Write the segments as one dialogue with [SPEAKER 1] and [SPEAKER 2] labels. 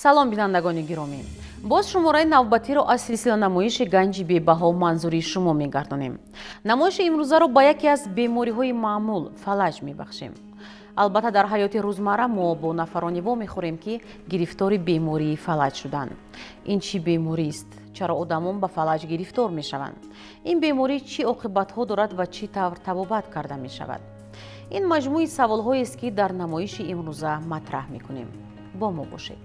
[SPEAKER 1] Салом, бинандагони гиромӣ. Боз шумораи навбатиро аз силсила намоиши ганҷи бебаҳо манзури шумо мегардонем. Намоиши имрӯзаро ба яке аз бемориҳои маъмул фалаҷ мебахшем. Албатта, дар ҳаёти рӯзмарра мо бо нафароне вомехӯрем, ки гирифтори бемории фалаҷ шуданд. Ин чӣ беморист? Чаро одамон ба фалаҷ гирифтор мешаванд? Ин беморӣ чӣ оқибатҳо дорад ва чӣ тавр табобат карда мешавад? Ин маҷмӯи саволҳоест, ки дар намоиши имрӯза матраҳ мекунем. Бо мо бошед.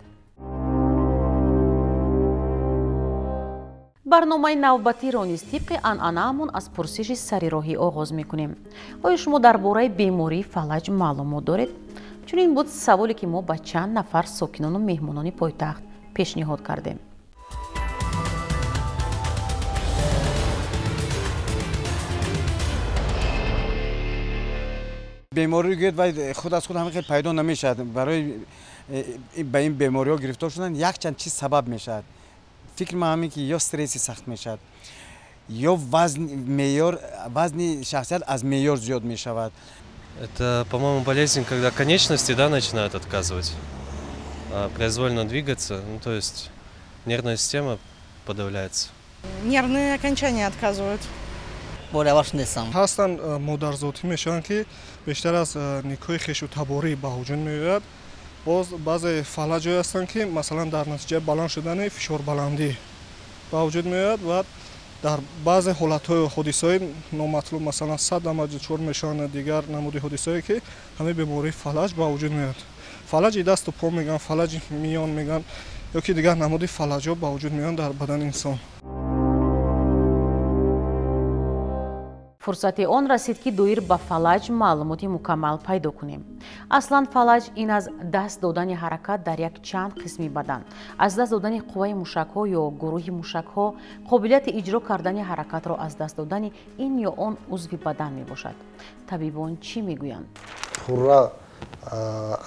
[SPEAKER 1] Барномаи навбатиро низ тибқи анъанаамон аз пурсиши сарироҳӣ оғоз мекунем. Оё шумо дар бораи бемории фалаҷ маълумот доред? Чунин буд саволе, ки мо ба чанд нафар сокинону меҳмонони пойтахт пешниҳод кардем.
[SPEAKER 2] Беморӣ гӯед, вай худ аз худ ҳамин хел пайдо намешавад. Барои ба ин бемориҳо гирифтор шудан якчанд чиз сабаб мешавад. Фикр ман ҳамин ки ё стресси сахт мешавад, ё вазни шахсият аз меъёр зиёд мешавад.
[SPEAKER 3] Это, по-моему, болезнь, когда конечности, да, начинают отказывать, произвольно двигаться, ну, то есть нервная система подавляется.
[SPEAKER 4] Нервные окончания отказывают.
[SPEAKER 5] Ҳастанд модарзотӣ мешаванд, ки бештар аз никоҳи хешу таборӣ ба ҳуҷум меояд. Боз баъзе фалаҷҳое ҳастанд, ки масалан дар натиҷаи баланд шудани фишорбаландӣ ба вуҷуд меояд ва дар баъзе ҳолатҳои ҳодисаҳои номатлуб, масалан садама дучор мешаванд, дигар намуди ҳодисаҳое, ки ҳамин бемории фалаҷ ба вуҷуд меояд. Фалаҷи дасту по мегӯянд, фалаҷи миён мегӯянд, ё ки дигар намуди фалаҷҳо ба вуҷуд меоянд дар бадани инсон.
[SPEAKER 1] Фурсати он расид, ки доир ба фалаҷ маълумоти мукаммал пайдо кунем. Аслан фалаҷ ин аз даст додани ҳаракат дар як чанд қисми бадан, аз даст додани қувваи мушакҳо ё гурӯҳи мушакҳо, қобилияти иҷро кардани ҳаракатро аз даст додани ин ё он узви бадан мебошад. Табибон чӣ мегӯянд?
[SPEAKER 6] Пурра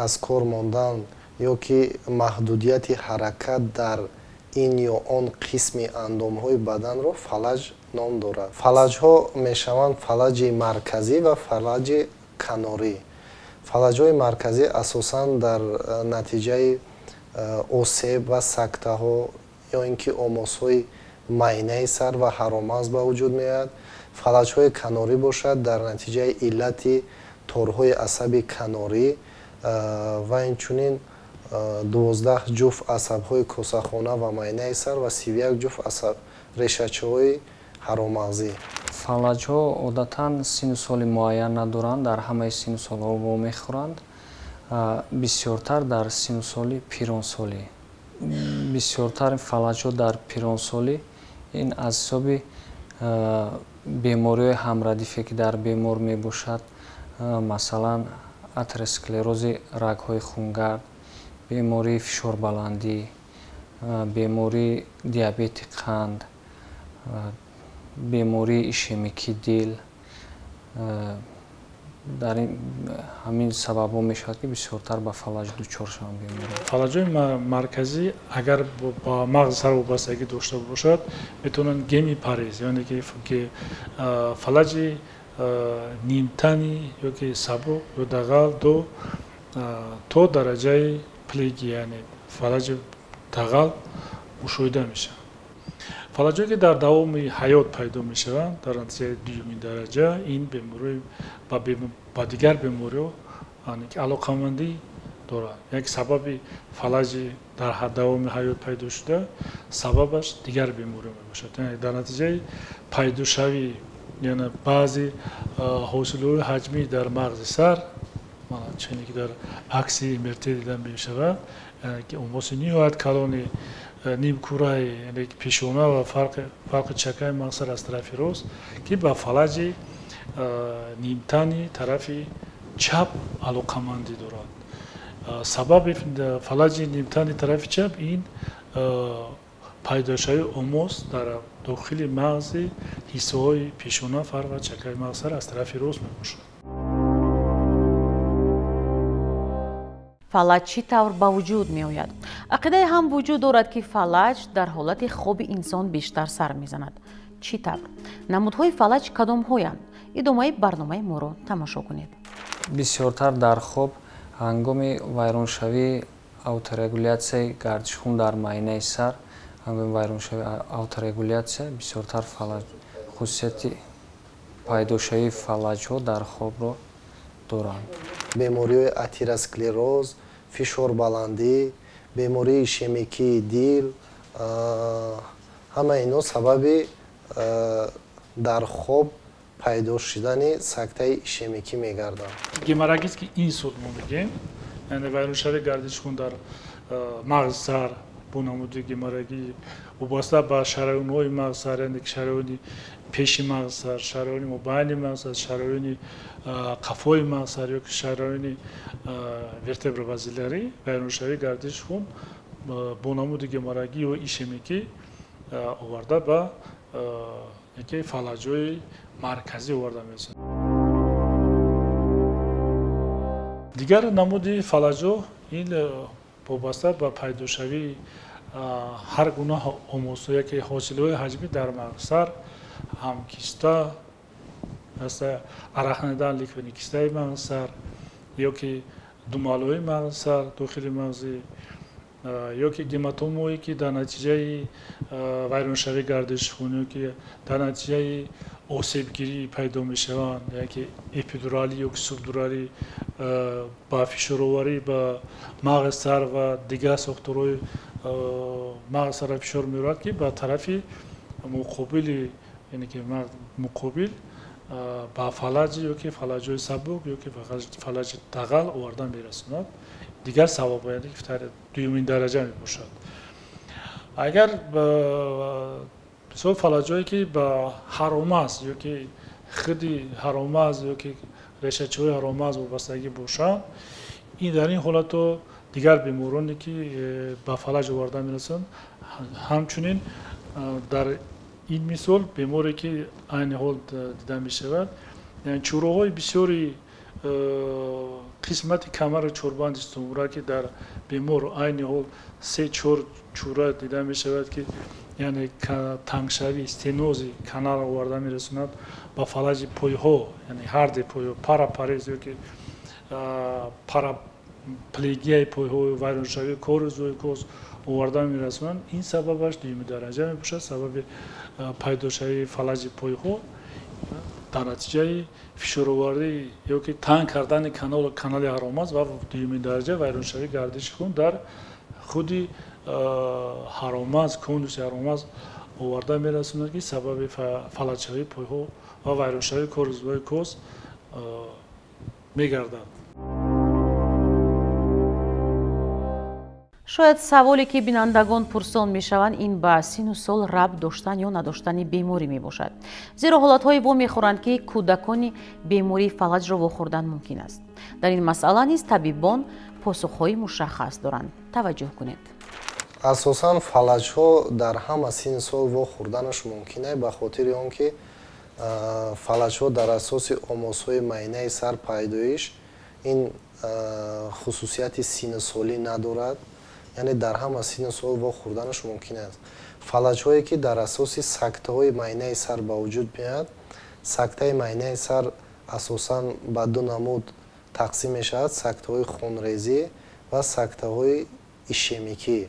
[SPEAKER 6] аз кор мондан ё ки маҳдудияти ҳаракат дар ин ё он қисми андомҳои баданро фалаҷ ном дорад. Фалаҷҳо мешаванд фалаҷи марказӣ ва фалаҷи канорӣ. Фалаҷҳои марказӣ асосан дар натиҷаи осеб ва сактаҳо ё ин ки омосҳои майнаи сар ва ҳароммағз ба вуҷуд меояд. Фалаҷҳои канорӣ бошад дар натиҷаи иллати торҳои асаби канорӣ ва инчунин 12 ҷуфт асабҳои косахона ва майнаи сар ва 31 ҷуфт асаб решачаҳои ҳароммағзӣ.
[SPEAKER 7] Фалаҷҳо одатан синну соли муайян надоранд, дар ҳамаи синну солҳо вомехӯранд, бисёртар дар синну соли пиронсолӣ. Бисёртар фалаҷҳо дар пиронсолӣ ин аз ҳисоби бемориҳои ҳамрадифе, ки дар бемор мебошад, масалан атеросклерози рагҳои хунгард, бемории фишорбаландӣ, бемории диабети қанд, бемории ишемикии дил. Дар ҳамин сабабҳо мешавад, ки бисёртар ба фалаҷ дучор шаванд беморон.
[SPEAKER 8] Фалаҷҳои марказӣ агар ба мағзи сар вобастагӣ дошта бошад, метавонанд гемипарез, яъне ки фалаҷи нимтани ё ки сабук ё дағал то дараҷаи плегия, яъне фалаҷи дағал мушоҳида мешаванд. Фалаҷҳое, ки дар давоми ҳаёт пайдо мешаванд, дар натиҷаи дуюмин дараҷа, ин беморӣ ба дигар бемориҳо алоқамандӣ дорад. Як сабаби фалаҷи дар давоми ҳаёт пайдо шуда, сабабаш дигар бемориҳо мебошад. Яъне дар натиҷаи пайдошавӣ, яъне баъзе ҳосилҳои ҳаҷмӣ дар мағзи сар, чуне ки дар акси МРТ дида мешавад, ки омоси ниҳоят калони нимкураи пешона ва фарқи чакаи мағзсар аз тарафи рост, ки ба фалаҷи нимтани тарафи чап алоқамандӣ дорад. Сабаби фалаҷи нимтани тарафи чап ин пайдошавии омос дар дохили мағзи ҳиссаҳои пешона, фарқ ва чакаи мағзсар аз тарафи рост мебошад.
[SPEAKER 1] Фалаҷ чӣ тавр ба вуҷуд меояд? Ақидае ҳам вуҷуд дорад, ки фалаҷ дар ҳолати хоби инсон бештар сар мезанад. Чӣ тавр? Намудҳои фалаҷ кадомҳоянд? Идомаи барномаи моро тамошо кунед.
[SPEAKER 7] Бисёртар дар хоб ҳангоми вайроншавии ауторегулятсияи гардиши хун дар майнаи сар, ҳангоми вайроншавии ауторегулятсия бисёртар фалаҷ хусусияти пайдошавии фалаҷҳо дар хобро доранд.
[SPEAKER 6] Бемориҳои атеросклероз, фишорбаландӣ, бемории ишемикии дил, ҳама ино сабаби дар хоб пайдо шудани сактаи ишемикӣ мегарданд.
[SPEAKER 8] Геморрагический инсульт мо мегӯем, яъне вайроншавии гардиши хун дар мағзи сар бо намуди геморрагӣ вобаста ба шараёнҳои мағзи сар, яъне шараёни пеши мағзи сар, шараёни мобайни мағзи сар, шараёни қафои мағзи сар ё ки шараёни вертебробазилярӣ, вайроншавии гардиши хун бо намуди геморрагӣ ё ишемикӣ оварда ба яке фалаҷҳои марказӣ оварда мерасонад. Дигар намуди фалаҷҳо ин вобаста ба пайдошавии ҳар гуна омозҳо, яке ҳосилҳои ҳаҷмӣ дар мағзи сар, ҳам киста, арахноидал ликвени кистаи мағзи сар ё ки думалҳои мағзи сар дохили мағзӣ, ё ки гематомое ки дар натиҷаи вайроншавии гардиши хун ё ки дар натиҷаи осебгирӣ пайдо мешаванд, яъне ки эпидуралӣ ё ки субдуралӣ ба фишороварӣ ба мағзи сар ва дигар сохторҳои мағзи сарро фишор меорад, ки ба тарафи муқобили, яъне ки муқобил ба фалаҷи ё ки фалаҷҳои сабук ё ки фалаҷи дағал овардан мерасонад. Дигар сабабҳо, яъне ки дуюмин дараҷа мебошад. Агар мисол фалаҷҳое ки ба ҳаромаз ё ки худи ҳаромаз ё ки решачаҳои ҳаромаз вобастагӣ бошанд, ин дар ин ҳолатҳо дигар бемороне ки ба фалаҷ оварда мерасонанд, ҳамчунин дар ин мисол беморе ки айни ҳол дида мешавад, яъне чӯроҳои бисёри қисмати камари чорбанди стумура ки дар бемор айни ҳол 3-4 чӯра дида мешавад, ки яъне тангшавӣ, стенози канал оварда мерасонад ба фалаҷи пойҳо, яъне ҳарди пойҳо, парапарез ё ки параплегияи пойҳо, вайроншавии кори зӯйкоз оварда мерасонанд. Ин сабабаш дуюми дараҷа мебошад, сабаби пайдошавии фалаҷи пойҳо дар натиҷаи фишороварӣ ё ки танг кардани канали ҳаромаз ва дуюми дараҷа вайроншавии гардиши хун дар худи ҳаромаз, конуси ҳаромаз оварда мерасонад, ки сабаби фалаҷшавии пойҳо ва вайроншавии кори узвҳои коз мегардад.
[SPEAKER 1] Шояд саволе ки бинандагон пурсон мешаванд, ин ба сину сол рабт доштан ё надоштани беморӣ мебошад. Зеро ҳолатҳое вомехӯранд, ки кӯдакони бемории фалаҷро вохӯрдан мумкин аст. Дар ин масъала низ табибон посухҳои мушаххас доранд. Таваҷҷӯҳ кунед.
[SPEAKER 6] Асосан фалаҷҳо дар ҳама синну сол вохӯрданаш мумкин аст, ба хотири он ки фалаҷҳо дар асоси омозҳои майнаи сар пайдоиш ин хусусияти синнусолӣ надорад, яъне дар ҳама синну сол вохӯрданаш мумкин аст. Фалаҷҳое ки дар асоси сактаҳои майнаи сар ба вуҷуд меояд, сактаи майнаи сар асосан ба ду намуд тақсим мешавад: сактаҳои хунрезӣ ва сактаҳои ишемикӣ,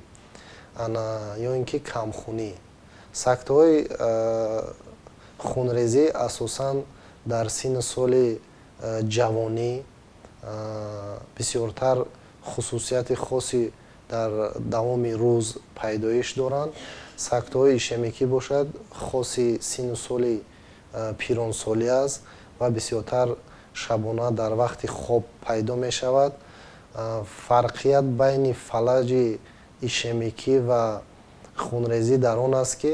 [SPEAKER 6] ё ин ки камхунӣ. Сактаҳои хунрезӣ асосан дар синну соли ҷавонӣ бисёртар хусусияти хоси дар давоми рӯз пайдоиш доранд. Сактаҳои ишемикӣ бошад хоси синну соли пиронсолӣ аст ва бисёртар шабона дар вақти хоб пайдо мешавад. Фарқият байни фалаҷи ишемикӣ ва хунрезӣ дар он аст, ки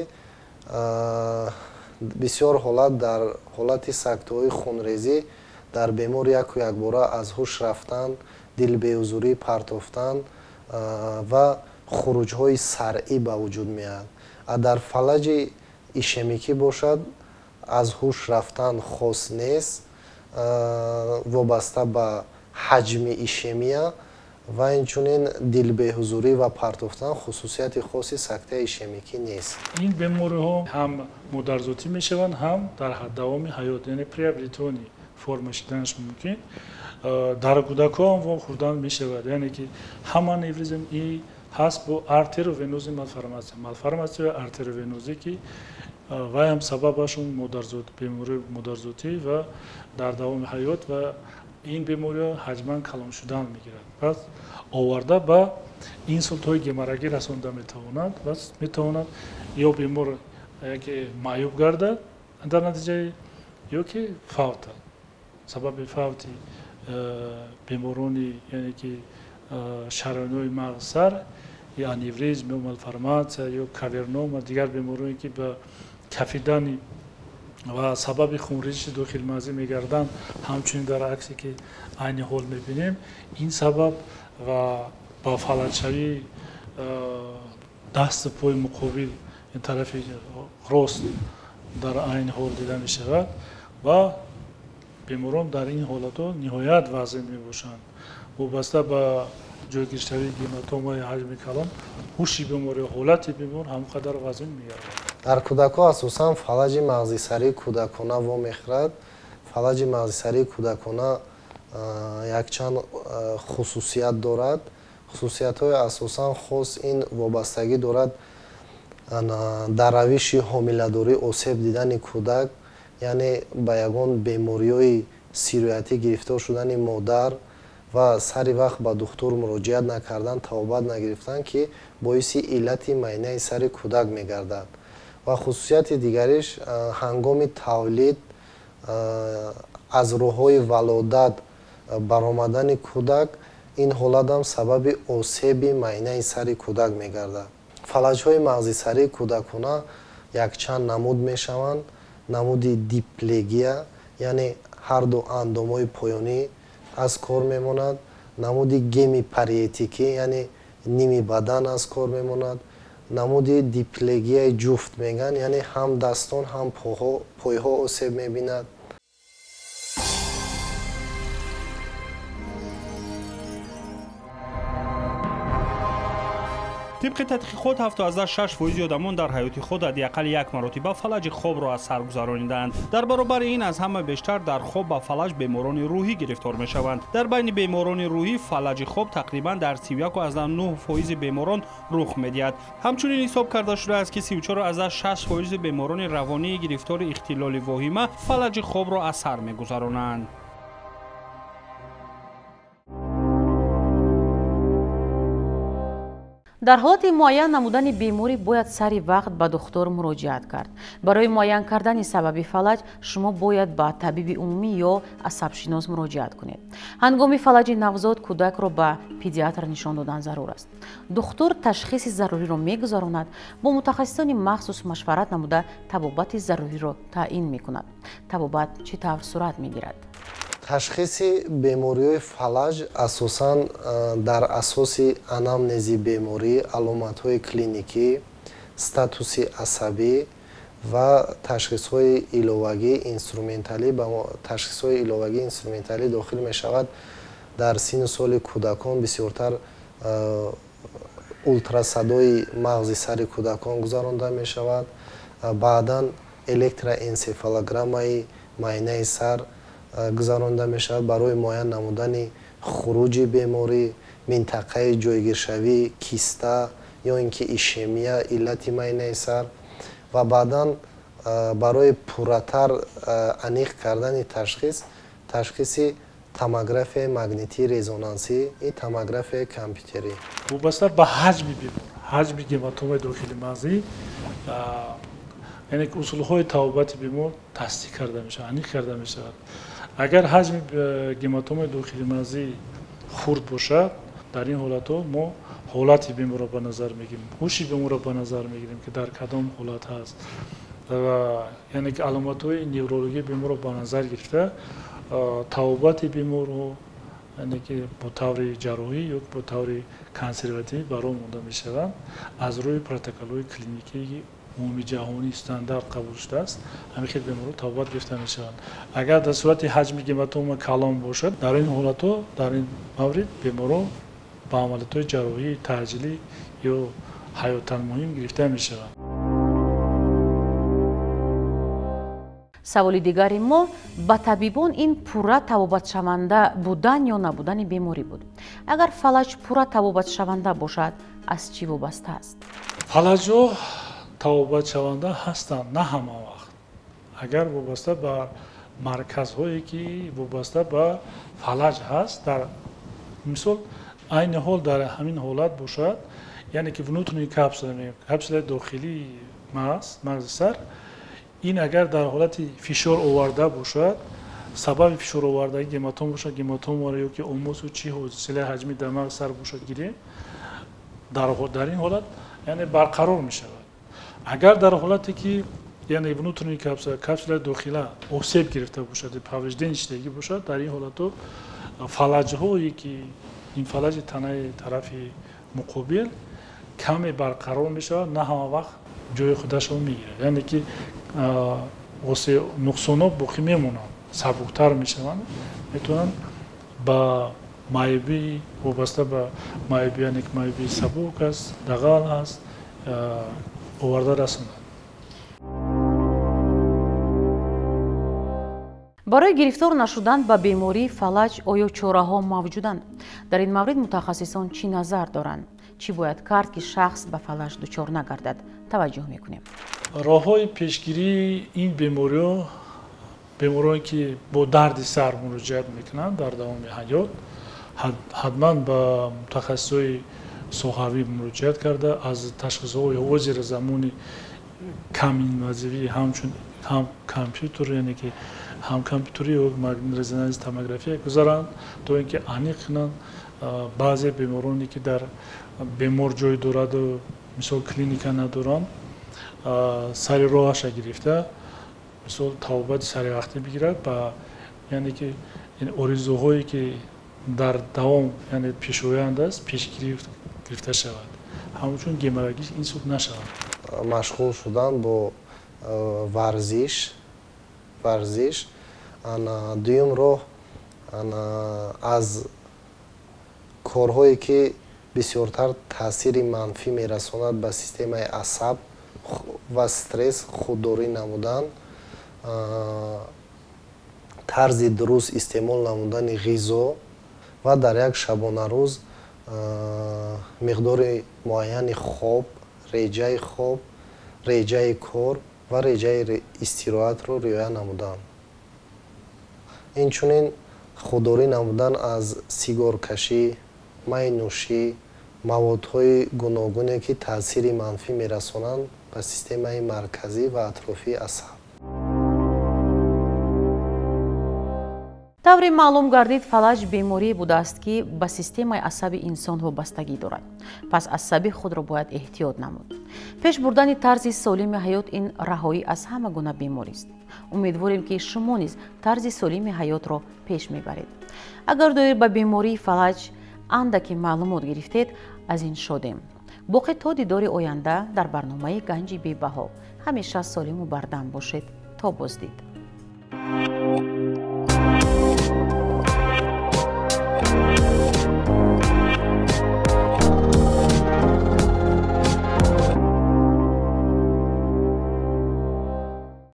[SPEAKER 6] бисёр ҳолат дар ҳолати сактаҳои хунрезӣ дар бемор яку якбора аз ҳуш рафтан, дилбеҳузурӣ партофтан ва хуруҷҳои саръӣ ба вуҷуд меояд. Дар фалаҷи ишемикӣ бошад аз ҳуш рафтан хос нест, вобаста ба ҳаҷми ишемия ва инчунин дилбеҳузурӣ ва партофтан хусусияти хоси сактаи ишемикӣ нест.
[SPEAKER 8] Ин бемориҳо ҳам модарзотӣ мешаванд, ҳам дар давоми ҳаёт, яъне приобретённый форма шиданаш мумкин. Дар кӯдакҳо ҳам вохӯрдан мешавад, яъне ки ҳама аневризм и ҳаст бо артериовенозии малформатсия, малформатсияи артериовенозӣ, ки вай ҳам сабабашон модарзод, бемории модарзодӣ ва дар давоми ҳаёт, ва ин бемориҳо ҳаҷман калон шудан мегирад, пас оварда ба инсултҳои геморрагӣ расонда метавонад ва метавонад ё бемор яке маъюб гардад дар натиҷаи ё ки фавтад. Сабаби фавти беморони, яъне ки шараёнҳои мағзи сар, ё аневризм, ё малформатсия, ё кавернома, дигар бемороне ки ба кафидани ва сабаби хунрезиши дохилмағзӣ мегарданд, ҳамчунин дар аксе ки айни ҳол мебинем, ин сабаб ва ба фалаҷшавии дасту пои муқобил тарафи рост дар айни ҳол дида мешавад ва беморон дар ин ҳолатҳо ниҳоят вазин мебошанд. Вобаста ба ҷойгиршавии гематомаи ҳаҷми калон, ҳуши бемор ё ҳолати бемор ҳамон қадар вазин мегардад.
[SPEAKER 6] Дар кӯдакҳо асосан фалаҷи мағзи сарии кӯдакона вомехӯрад. Фалаҷи мағзи сарии кӯдакона якчанд хусусият дорад. Хусусиятҳои асосан хос ин вобастагӣ дорад дар равиши ҳомиладорӣ осеб дидани кӯдак, яъне ба ягон бемориҳои сироятӣ гирифтор шудани модар ва сари вақт ба духтур муроҷиат накардан, табобат нагирифтан, ки боиси иллати майнаи сари кӯдак мегардад. Ва хусусияти дигариш ҳангоми тавлид аз роҳҳои валодат баромадани кӯдак, ин ҳолатам сабаби осеби майнаи сари кӯдак мегардад. Фалаҷҳои мағзи сарии кӯдакона якчанд намуд мешаванд. Намуди диплегия, яъне ҳарду андомҳои поёнӣ аз кор мемонад. Намуди гемипаретикӣ, яъне ними бадан аз кор мемонад. Намуди диплегияи ҷуфт мегӯянд, яъне ҳам дастон, ҳам пойҳо осеб мебинад.
[SPEAKER 9] Тибқи тадқиқот, 76% одамон дар ҳаёти худ ҳадди ақал як маротиба фалаҷи хобро аз сар гузаронидаанд. Дар баробари ин аз ҳама бештар дар хоб ба фалаҷ беморони рӯҳӣ гирифтор мешаванд. Дар байни беморони рӯҳӣ фалаҷи хоб тақрибан дар 31,9% беморон рух медиҳад. Ҳамчунин ҳисоб карда шудааст, ки 34,6% беморони равонии гирифтори ихтилоли воҳима фалаҷи хобро аз сар мегузаронанд.
[SPEAKER 1] Дар ҳолати муайян намудани беморӣ бояд сари вақт ба духтур муроҷиат кард. Барои муайян кардани сабаби фалаҷ шумо бояд ба табиби умумӣ ё асабшинос муроҷиат кунед. Ҳангоми фалаҷи навзод кӯдакро ба педиатр нишон додан зарур аст. Духтур ташхиси заруриро мегузаронад, бо мутахассисони махсус машварат намуда табобати заруриро таъин мекунад. Табобат чӣ тавр сурат мегирад?
[SPEAKER 6] Ташхиси бемориҳои фалаҷ асосан дар асоси анамнези беморӣ, аломатҳои клиникӣ, статуси асабӣ ва ташхисҳои иловагӣ инструменталӣ ба ташхисҳои иловагӣ инструменталӣ дохил мешавад. Дар синну соли кӯдакон бисёртар ултрасадои мағзи сари кӯдакон гузаронда мешавад. Баъдан электроэнсефалограммаи майнаи сар гузаронда мешавад барои муайян намудани хуруҷи беморӣ, минтақаи ҷойгиршавии киста ё ин ки ишемия, иллати майнаи сар, ва баъдан барои пурратар аниқ кардани ташхис, ташхиси томографияи магнитии резонансӣ и томографияи компютерӣ.
[SPEAKER 8] Вобаста ба ҳаҷми бемор, ҳаҷми гематомаи дохили мағзӣ, яъне ки усулҳои табобати бемор тасдиқ карда мешавад, аниқ карда мешавад. Агар ҳаҷми гематомаи дохили мағзӣ хурд бошад, дар ин ҳолатҳо мо ҳолати беморро ба назар мегирем, ҳуши беморро ба назар мегирем, ки дар кадом ҳолат ҳаст, ва яъне ки аломатҳои неврологии беморро ба назар гирифта табобати беморро, яъне ки бо таври ҷарроҳӣ ё бо таври консервативӣ ба роҳ монда мешаванд аз рӯи протоколҳои клиникии умумиҷаҳонӣ стандарт қабул шудааст. Ҳамин хел беморҳо табобат гирифта мешаванд. Агар дар сурати ҳаҷми гематома калон бошад, дар ин ҳолатҳо, дар ин маврид беморҳо ба амалиётҳои ҷарроҳии таъҷилӣ ё ҳаётан муҳим гирифта мешаванд.
[SPEAKER 1] Саволи дигари мо ба табибон ин пурра табобатшаванда будан ё набудани беморӣ буд. Агар фалаҷ пурра табобатшаванда бошад, аз чӣ вобаста аст?
[SPEAKER 8] Фалаҷҳо табобатшаванда ҳастанд, на ҳама вақт. Агар вобаста ба марказҳое ки вобаста ба фалаҷ ҳаст, дар мисол айни ҳол дар ҳамин ҳолат бошад, яъне ки внутренний капсула мегӯем, капсулаи дохилии мағз, мағзи сар, ин агар дар ҳолати фишор оварда бошад, сабаби фишор овардаги гематом бошад, гематомаро ё ки омосу чӣ ҳосилаи ҳаҷми дар мағзи сар бошад гирем, дар ин ҳолат яъне барқарор мешавад. Агар дар ҳолате ки яъне внутренний капсула, капсулаи дохила осеб гирифта бошад, повреждение шидагӣ бошад, дар ин ҳолатҳо фалаҷҳое ки ин фалаҷи танаи тарафи муқобил каме барқарор мешавад, на ҳама вақт ҷои худашро мегирад. Яъне ки нуқсонҳо боқӣ мемонанд, сабуктар мешаванд, метавонанд ба маъюбӣ вобаста ба маъюбӣ, яъне ки маъюбии сабук аст, дағал аст, оварда расонанд.
[SPEAKER 1] Барои гирифтор нашудан ба бемории фалаҷ оё чораҳо мавҷуданд? Дар ин маврид мутахассисон чӣ назар доранд? Чӣ бояд кард, ки шахс ба фалаҷ дучор нагардад? Таваҷҷӯҳ мекунем.
[SPEAKER 8] Роҳҳои пешгирии ин бемориҳо, бемороне ки бо дарди сар муроҷиат мекунанд дар давоми ҳаёт, ҳатман ба мутахассисҳои соҳавӣ муроҷиат карда, аз ташхисҳои ҳозира замони каминвазивӣ ҳамчун ҳам компютер, яъне ки ҳам компютерӣ ё магнитно-резонанс томография гузаранд, то ин ки аниқ кунанд. Баъзе бемороне ки дар бемор ҷой дораду мисол клиника надоранд, сари роҳаша гирифта, мисол табобати саривақтӣ бигирад, ба яъне ки оризуҳое ки дар давом яъне пешоянд аст, пешгирӣ гирифта шавад, ҳамчун геморрагӣ инсулт нашавад.
[SPEAKER 6] Машғул шудан бо варзиш, дуюм роҳ аз корҳое ки бисёртар таъсири манфӣ мерасонад ба системаи асаб ва стресс худдорӣ намудан, тарзи дуруст истеъмол намудани ғизо ва дар як шабонарӯз миқдори муайяни хоб, реҷаи хоб, реҷаи кор ва реҷаи истироҳатро риоя намудан. Инчунин худдорӣ намудан аз сигоркашӣ, майнӯшӣ, маводҳои гуногуне ки таъсири манфӣ мерасонанд ба системаи марказӣ ва атрофии асаб.
[SPEAKER 1] Тавре маълум гардид, фалаҷ беморие будааст, ки ба системаи асаби инсон вобастагӣ дорад. Пас асаби худро бояд эҳтиёт намуд. Пеш бурдани тарзи солими ҳаёт ин раҳоӣ аз ҳама гуна беморист. Умедворем, ки шумо низ тарзи солими ҳаётро пеш мебаред. Агар доир ба бемории фалаҷ андаке маълумот гирифтед, аз ин шодем. Боқӣ то дидори оянда дар барномаи Ганҷи бебаҳо. Ҳамеша солиму бардам бошед. То боздид.